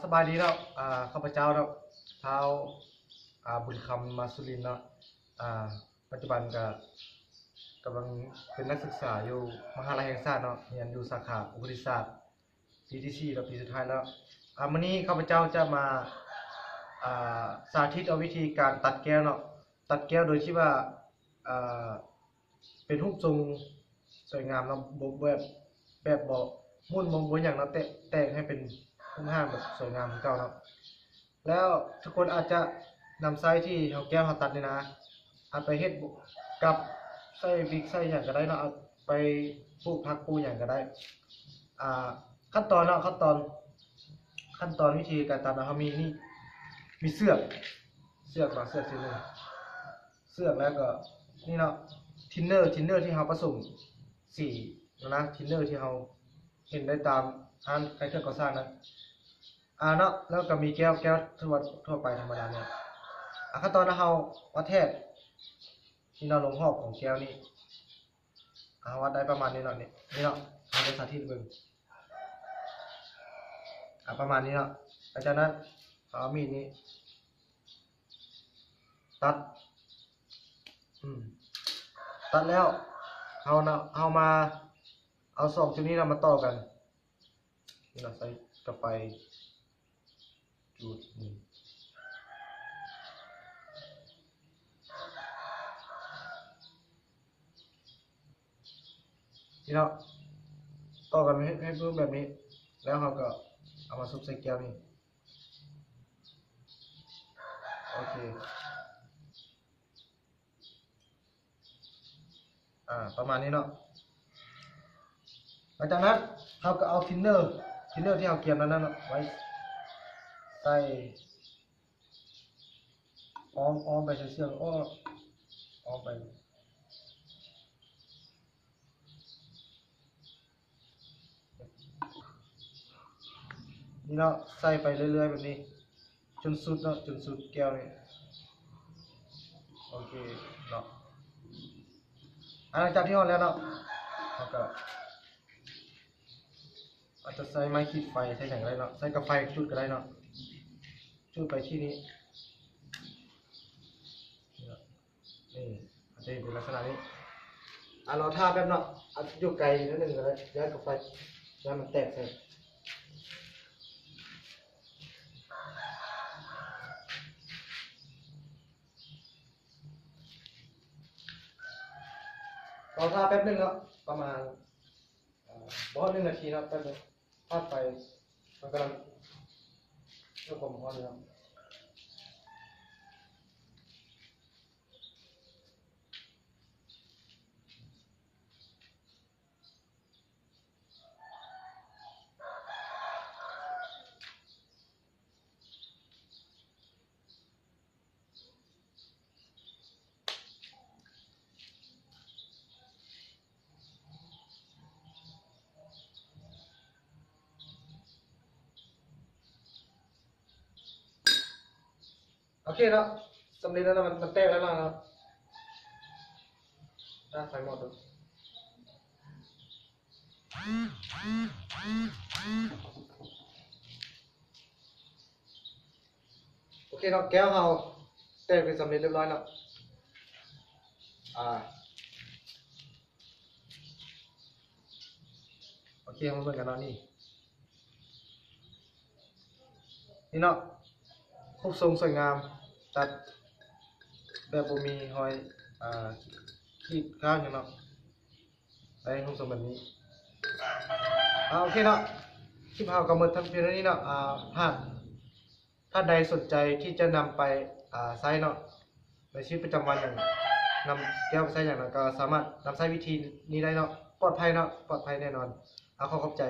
ສະບາຍດີເນາະ ອາ ຂ້າພະເຈົ້າເນາະ ທ້າວ ອາ ບຸນຄຳ ມາສຸລິນເນາະ ອາ ປັດຈຸບັນກະກຳລັງເປັນນັກສຶກສາຢູ່ມະຫາໄລແຫ່ງຊາດເນາະ ຮຽນຢູ່ສາຂາອຸປະຕິສາດ ປີທີສີ່ແລ້ວ ປີສຸດທ້າຍແລ້ວ. ອາ ມື້ນີ້ຂ້າພະເຈົ້າຈະມາ ອາ ສາທິດເອົາວິທີການຕັດແກ້ວເນາະ ຕັດແກ້ວໂດຍທີ່ວ່າ ອາ ເປັນຮູບຊົງສວຍງາມເນາະ ບໍ່ແບບ ແບບບໍ່ໝຸ່ນບໍ່ ບໍ່ຫຍັງເນາະ ແຕ່ ແຕ່ງໃຫ້ເປັນຮູບຮ່າງແບບສວຍງາມຄືເກົ່າເນາະ. ແລ້ວທຸກຄົນອາດຈະນຳໃຊ້ທີ່ເຮົາ ແກ້ວເຮົາຕັດນີ້ນະ ເອົາໄປເຮັດກັບ ໃສ່ວິກໃສ່ຫຍັງກະໄດ້ເນາະ ເອົາໄປປູກຜັກປູກຫຍັງກະໄດ້. ອາ ຂັ້ນຕອນເນາະ ຂັ້ນຕອນ ຂັ້ນຕອນວິທີການຕັດເນາະ ເຮົາມີນີ້ ມີເຊືອກ ເຊືອກເນາະ ເຊືອກເສັ້ນໜຶ່ງ ເຊືອກ ແລ້ວກໍນີ້ເນາະ ທິນເນີ ທິນເນີທີ່ເຮົາປະສົມສີນະ ທິນເນີທີ່ເຮົາເຫັນໄດ້ຕາມຮ້ານຂາຍເຄື່ອງກໍ່ສ້າງນະ ອາ ເນາະ ແລ້ວກໍມີແກ້ວ ແກ້ວທົ່ວ ທົ່ວໄປທຳມະດານີ້. ອາ ຂັ້ນຕອນເຮົາວັດແທກທີ່ເນາະ ລົງຮອບຂອງແກ້ວນີ້ ເຮົາວັດໄດ້ປະມານນີ້ເນາະ ນີ້ ນີ້ເນາະ ເຮົາຈະສາທິດໃຫ້ເບິ່ງ ອາ ປະມານນີ້ເນາະ. ຫຼັງຈາກນັ້ນເຮົາເອົາມີດນີ້ ຕັດ ອືມ ຕັດແລ້ວ ເຮົານະ ເຮົາມາເອົາສອງຈຸດນີ້ນະມາຕໍ່ກັນ ນີ້ລະ ໃສ່ກະໄຟຈຸດໜຶ່ງ ນີ້ເນາະ ຕໍ່ກັນໃຫ້ ໃຫ້ເບິ່ງແບບນີ້ ແລ້ວເຮົາກໍເອົາມາຊຸບໃສ່ແກ້ວນີ້. ໂອເຄ ອາ ປະມານນີ້ເນາະ. ຫຼັງຈາກນັ້ນເຮົາກໍເອົາທິນເນີ ທິນເນີທີ່ເຮົາກຽມນັ້ນນະເນາະ ໄວ້ໃສ່ ອ້ອມ ອ້ອມໄປໃສ່ເຊືອກ ອ້ອມ ອ້ອມໄປ ນີ້ເນາະ ໃສ່ໄປເລື້ອຍໆແບບນີ້ ຈົນສຸດເນາະ ຈົນສຸດແກ້ວນີ້. ໂອເຄເນາະ ອາ ຫຼັງຈາກທີ່ຮອດແລ້ວເນາະ ເຮົາກໍອາດຈະໃຊ້ໄມ້ຂີດໄຟ ໃຊ້ຫຍັງກໍໄດ້ເນາະ ໃຊ້ກະໄຟຈຸດກໍໄດ້ເນາະ ຈຸດໄປທີ່ນີ້ ນີ້ ອາດຈະເຫັນເປັນລັກສະນະນີ້ ອາ ລໍຖ້າແປັບເນາະ ອາດຢູ່ໄກໜ້ອຍໜຶ່ງກໍໄດ້ ຢ້ານກະໄຟ ຢ້ານມັນແຕກໃສ່ ລໍຖ້າແປັບໜຶ່ງເນາະ ປະມານ ອາ ບໍ່ຮອດໜຶ່ງນາທີເນາະ ແປັບໜຶ່ງ ຖ້າໄຟມັນກຳລັງເກີດຄວາມຮ້ອນເນາະ. ໂອເຄເນາະ ສຳເລັດແລ້ວເນາະ ມັນ ມັນແຕກແລ້ວເນາະ ຕາໄຟໝົດ. ໂອເຄເນາະ ແກ້ວເຮົາແຕກເປັນສຳເລັດຮຽບຮ້ອຍເນາະ ອາ ໂອເຄ ມາເບິ່ງກັນເນາະ ນີ້ ນີ້ເນາະ ຮູບຊົງສວຍງາມ ຕັດແບບບໍ່ມີຮອຍ ອາ ຂີດຂ້າງຫຍັງເນາະ ໄດ້ຮູບຊົງແບບນີ້. ອາ ໂອເຄເນາະ ຄລິບເຮົາກໍໝົດພຽງເທົ່ານີ້ເນາະ ອາ ຫາກທ່ານໃດສົນໃຈທີ່ຈະນຳໄປ ອາ ໃຊ້ເນາະ ໃນຊີວິດປະຈຳວັນຫຍັງ ນຳແກ້ວໄປໃຊ້ຫຍັງນັ້ນ ກໍສາມາດນຳໃຊ້ວິທີນີ້ໄດ້ເນາະ ປອດໄພເນາະ ປອດໄພແນ່ນອນ. ອາ ຂໍຂອບໃຈ.